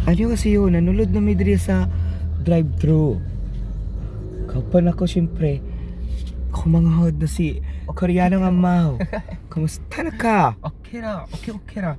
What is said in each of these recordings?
Annyeonghaseyo, nanulod na mi diri sa drive-thru. Kauban ako siyempre. Kumanghod na si Koreano nga Mau. Kumusta na ka? Okay ra, okay okay ra.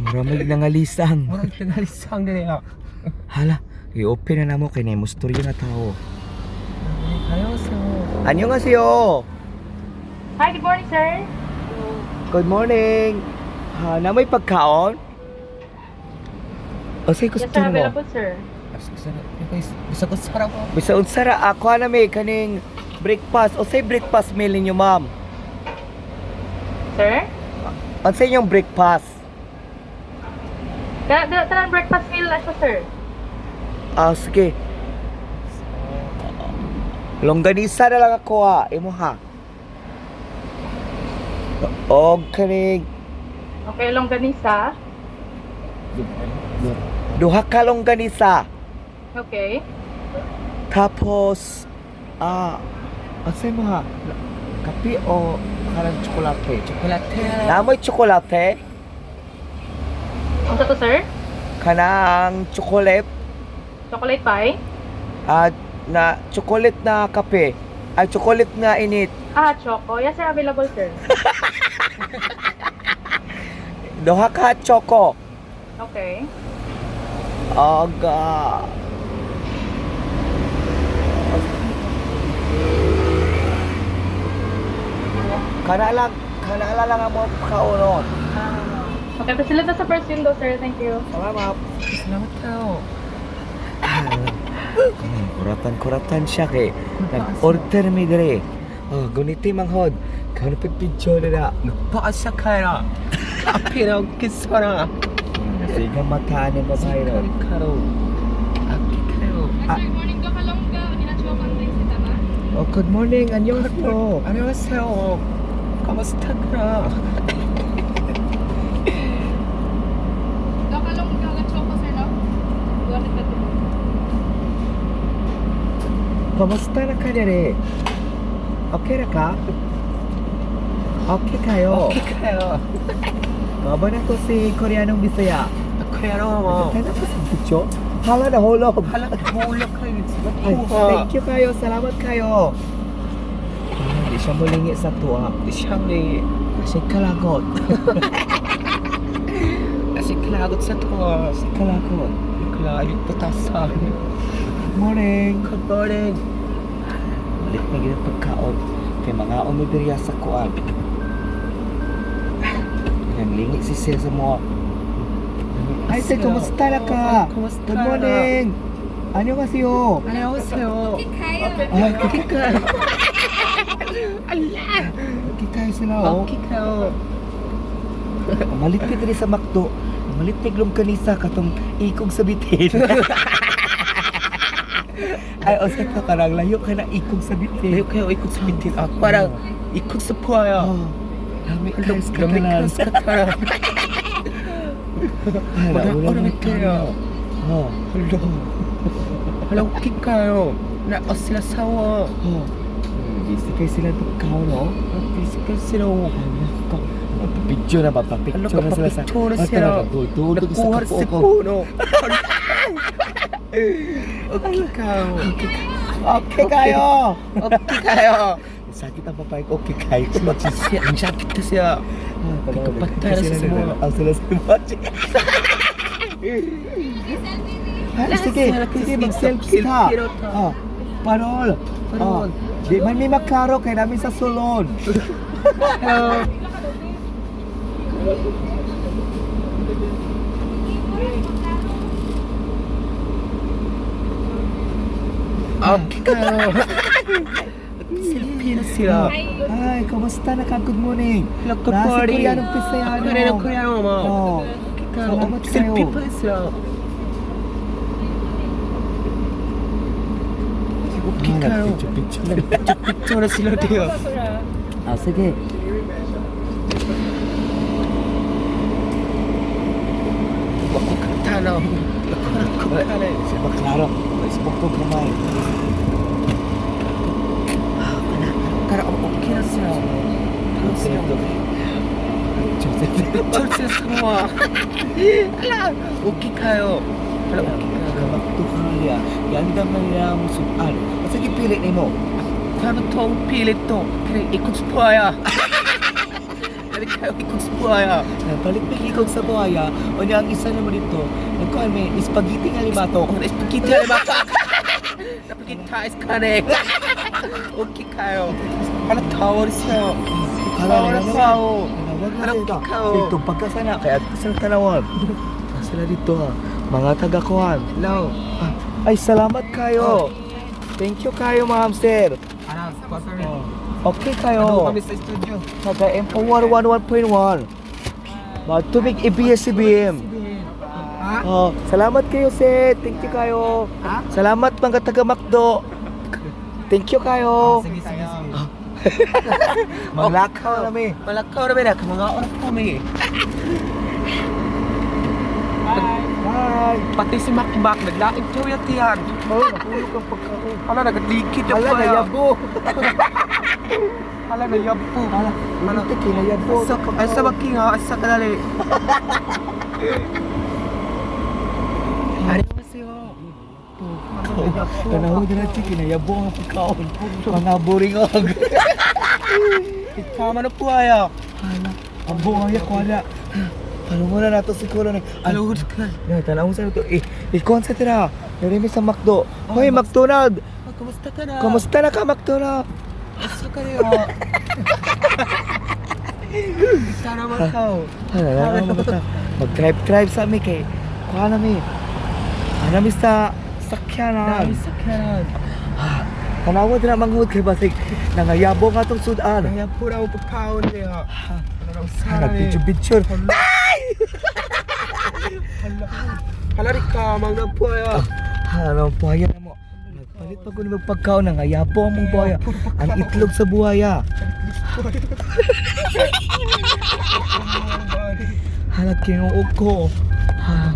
Mura may nangalisang. Murag nangalisang diri ah. Hala, i-open na namo kay na mustoryo na tao. Annyeonghaseyo. Annyeonghaseyo. Hi, good morning, sir. Good morning. Ha, na may pagkaon? O say Yes, sir, gusto mo? available, sir. Bisa ko sara ko. Bisa unsa ra ako na may kaning breakfast. O say breakfast meal ninyo, ma'am. Sir? Unsa inyong breakfast? Tanan breakfast meal na siya, sir. Ah, sige. Longganisa na lang ako ha. Imo ha. Og kaning Okay, longganisa. duha ka longganisa. Okay. Tapos unsay mo ha? Kape o kanang tsokolate? Chocolate ra. Namoy tsokolate? Unsa to, sir? Kanang chocolate Chocolate pie? at na chocolate na kape. Ay, chocolate na init. Ah, choco. Yes, sir, available, sir. Duha ka choco. Okay. Og kana lang ang mga kaunon. Ah, okay, pasilip na sa first window, sir. Thank you. Salamat. Salamat kayo. Kuratan-kuratan siya kay nag-order mi dire. Oh, guniti manghod. Kano picture na na. Nagpaasa ka ra. Kape ra, okay sara. Sige mata ni babae ron. Karo. Okay kayo. Ah. Sir, good morning. Kakalongga. Nina-choco ang drinks, tama? Oh, good morning. Annyeonghaseyo. Annyeonghaseyo. Kamusta ka? Kakalongga, choco, sir, no? Kamusta na ka dire? Okay ra ka? Okay kayo. Okay kayo. Kaba na ko si Koreanong Bisaya. Koreano mo. Kaya na ko sa video. Hala na hulog. Hala hulog kayo. Ay, thank you kayo. Salamat kayo. Ah, di siya mulingi sa tuwa. Di siya mulingi. Kasi kalagot. Kasi kalagot sa tuwa. Kasi kalagot. Kalagot patasan. Good morning. Good morning. Balik na gina pagkaon. Kay mga umibirya sa kuan. Nanglingi si Sil sa mga. Ay, sir, kumusta na ka? Kumusta Good morning. Annyeonghaseyo. Annyeonghaseyo. Ay, okay kayo. Okay kayo sila, oh. Okay kayo. Malit ka diri sa McDo. Malit tig kanisa katong ikog sa bitin. Ay, o sa to karang layo ka na ikog sa bitin. Layo kayo ikot sa bitin. Ah, parang ikot sa puwaya. Oh. Lami kayo sa Lami katalan. kayo sa katalan. Ay, Wala nauna na na kayo. Oh. Hello. Hello, okay kayo. Na o sila sawa. Oh. Busy kayo sila pagkaw, no? Busy kayo sila. Picture na ba? Ano Picture na sila sa... Picture na Ah, sila. talaga, Tulog sa Nakuha sa kapuo ko. puno. Okay kayo. Okay kayo! Okay kayo. Sakit ang papay ko. Okay kayo. Siya, ang sakit na siya. Kapatay na sa semua. Ang sila sa mga. Ay, sige, sige, mag-selfie ta. Selfie ta. Ah, parol. Parol. Ah, di man may maklaro kay namin sa sulod. Hello. Okay kayo. Selfie na sila. Ay, kumusta na ka? Good morning. Hello, good Nasa morning. Koreanong Pisayano. Koreano, Koreano mo. Oh. Okay kayo. Salamat kayo. Selfie pa sila. Okay Ah, kayo. nagpicture-picture. Picture na sila diyo. Ah, sige. Ako katanaw. Ako katanaw. Siya maklaro. Isbok ko kamay. Pero okay na sila. Joseph. Joseph. Picture sila semua. Ala, okay kayo. Hala, okay kayo. Kamakto ka niya. Yandam na nila ang sudan. Asa gipili nimo? Kano tong pilit to? Kaya ikot sa buhaya. Dali kayo ikot sa buhaya. Nagpalit mig ikog sa buhaya. O niya ang isa naman dito. Nagkuhan may spaghetti nga limatok. Oh, spaghetti alimatok. Napagita is kane. Okay kayo. Hala, tawar siya. Tawar siya. Hala, Hala, ikaw. Dito pagkasana kaya sa tanawan. Sila dito ha. Mga taga-kuhan. Hello. Ah, ay, salamat kayo. Thank you kayo, ma'am, sir. Ano, Okay Ano kayo. kami sa studio? Taga M4 11.1. Matubig ABS-CBN. Ha? Oh, salamat kayo, sir. Thank you kayo. Ha? Salamat mga taga McDo. Thank you kayo. Sige, sige, sige. Maglakaw na mi. Malakaw na na, mga oras kami. Bye. Pati si Makmak, naglaing to yung tiyan. Oh, nahulog ang pagkaon. Hala, naglikid na Hala, pa. nayabo. Hala, nayabo. Hala, hala, kinayabo. Asa, asa makinga, asa kadali. Ano ba siyo? Tanaw na natin, kinayabo ang pagkaon. Mga boring og. Tama na po ayo. Hala, ang buong yak wala. Ano muna nato siguro ni. Ano ka? Na, tanaw sa to. Eh, ikuan sa tira. Narimi sa McDo. Hoy, McDonald. Kumusta ka na? Kamusta na ka, McDonald? Asa ka na? Sana man ka. Hala, hala, hala. Mag-drive-drive sa mi kay kuha na mi. Ana mi sa sakyanan. Dami sa kanan. Tanawa din ang manghud kay basig nangayabo nga tong sudan. Nayabo na ako pagkaon niya. Ano Ah, nagpicture-picture. Hala rin ka, mga buhaya. Ano, buhaya na mo. Nagpalit pa ko ng pagkaon, nangayabo ang mong buhaya. Ang itlog sa buhaya. Hala, kinuog ko. Ha,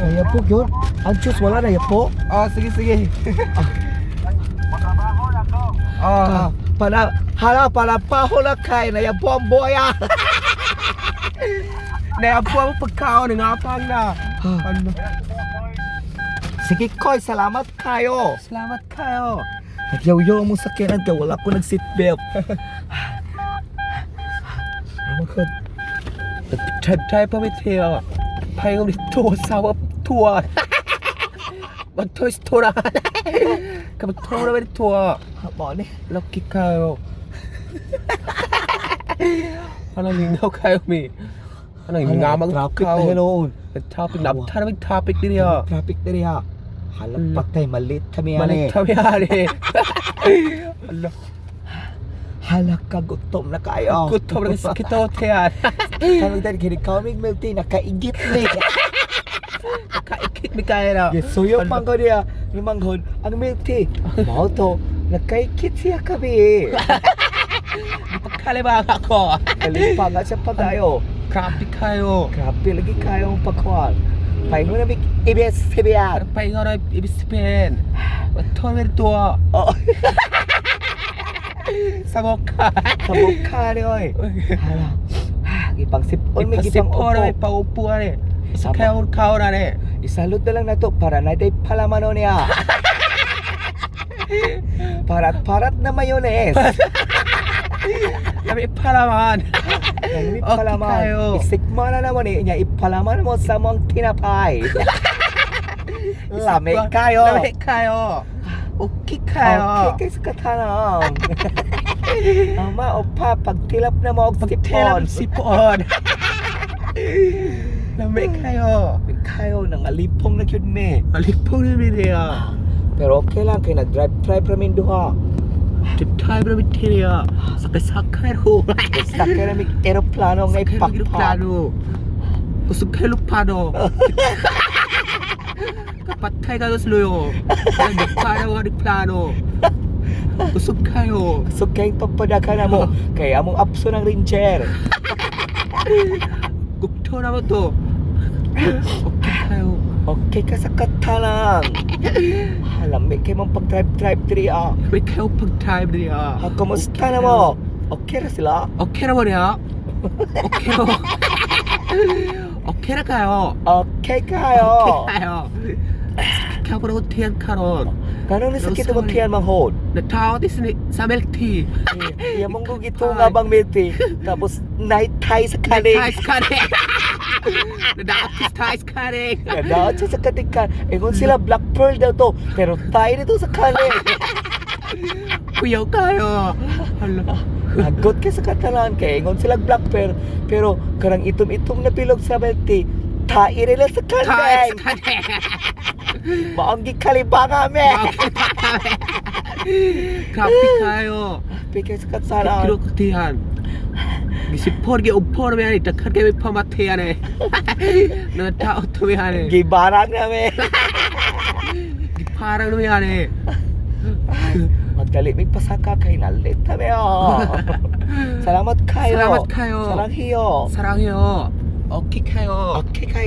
nayabo yun. Ang Diyos, wala na yapo. Ah, sige, sige. Ah, Ah, para, hala, para paho na kay, nayabo ang buhaya. nayabo ang pagkaon, nangapang na. Ano? Sige, Koy, salamat kayo. Salamat kayo. Nagyaw-yaw mo sa sakyanan kaya wala ko nag-seatbelt. Oh my God. Drive-drive pa may tiyo. Payong dito sa tuwa. Magtoy store. Kapag tuwa na tuwa. Mao ni. Lucky kayo. Ano lingnaw kayo mi? Ano ngamang traffic na hinuon. Topic na topic topic niya. Traffic na niya. Halang patay, malit kami ani. Malik kami ani. Ala, Hala ka, gutom na kayo. gutom na sakit ako tiyan. Kami dahil kini kaming milk tea, nakaigit ni. Kaikit mi kaya na. Yes, suyo man ko niya. Ni manghod, ang milk tea. Mao to, nakaikit siya kami. Pagkalibang ako. Kalipa nga siya pa tayo. Grabe kayo. Grabe lagi kayo ang pagkuhan. Pahingo na mig ABS-CBN. Pahinga na ibig sabihin. Tuwa tuwa. Oo. Sabok ka. Sa mukha ni oy. Hala. Ipang sipon may gipang Ipasipon upo. ay paupo ani. Sama. Kaya kao na ni. Isalot na lang na to para naday palamano niya. Parat-parat na mayonnaise. Kami ipalaman. Nalimi Okay palaman. kayo. Isikma na naman eh. Nya ipalaman mo sa mong tinapay. Lami kayo. Lami kayo. Okay kayo. Okay kay sa katanong. Ama o pa, pagtilap na mo og sipon. Pagtilap sipon. Lami kayo. Kayo, nang alipong na gyud me. Alipong na niya. Pero okay lang kay nag-drive-drive ramin duha. Drive na niya. Sakay-sakay ho. Basta kay na mig eroplano ngay Sakay pakpak. plano. Usog kayo lupano. Kapatay ka sa luyo. Nagpano ka plano. Usog kayo. So kay pagpadaka na mo, kay among apso ng ranger. Gupto na mo to. Okay kayo. Okay ka sa katanang. Halami kay mong pag-drive-drive diri ah. May kayo pag-time niya. Ah, kumusta na mo? Okay ra sila? Okay na mo niya. Okay mo. Okay ra kaayo. Okay kaayo. Okay kaayo. Sakit ka ko tiyan karon. Kanang ni sakit mo tiyan manghod? Natawa ti sa milk tea. Iya mong gugito nga bang milk tea. Tapos night tie sa kaning. Thai kaning. Nadaot ti Thai kaning. Nadaot siya sa katikan. Ingon sila Black Pearl daw to. Pero tayo nito sa kaning. Kuyaw kaayo. Hala. Nagot kay sa katalan kay ingon sila Black Pearl. Pero karang itom-itom na bilog sa milk tea. Tae nila sa Thai kaning. kaning. Maong gikalibanga me. Grabe kaayo. Pikay sa katsaran. Kilo ko tiyan. Gisipor gi upor me ani dakhan kay pamate ane. Nataot to me ane. Gibarang na me. Giparang me ane. Magdali may pasaka kay nalit kami oh. Salamat kayo. Salamat kayo. 사랑해요. 사랑해요. Okay kaayo. Okay kayo.